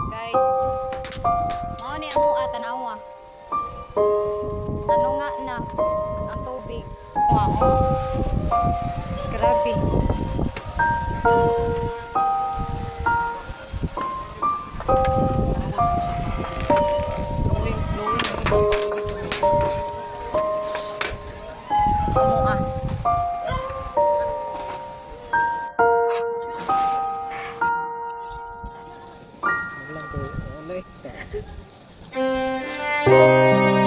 Guys, mao ni amo tanawa. Ano nga na ang tubig. Wow, oh. Grabe. Flowing, flowing. Amo ah. Walang ko. Wala eh.